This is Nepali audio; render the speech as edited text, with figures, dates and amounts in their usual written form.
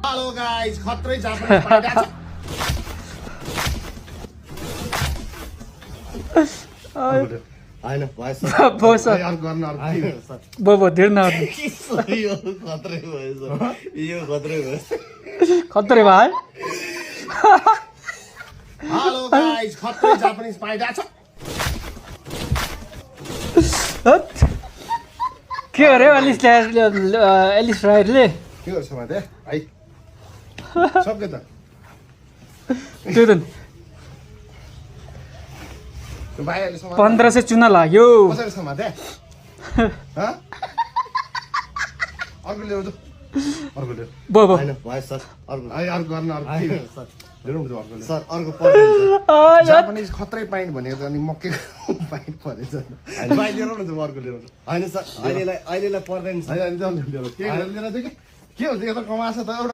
हेलो गाइस खत्रै जापानिज पाइरहेको छ हैन भएछ यार गर्न अर्को बोबो धेर न यो खत्रै भएछ यो खत्रै भएछ खतरे भाइ हेलो गाइस खत्रै जापानिज पाइरहेको छ के अरे एलिस राइडले के गर्छ माथे भाइ सक्यो त त्यो त भाइ अहिले समाज 1500 चुना लाग्यो कसरी छ माथे अर्को ल्याउ त अर्को ल्याउ बोबो हैन भएछ सर अर्को अर्को गर्न अर्को ल्याउ न अर्को सर अर्को जापानिज खत्रै पाइन्ट भनेको त अनि मकै पाइन्ट परेछ भाइ ल्याउ न अर्को ल्याउ हैन सर अहिलेलाई पर्दैन के लिएर चाहिँ के हो त्यो त कमाछ त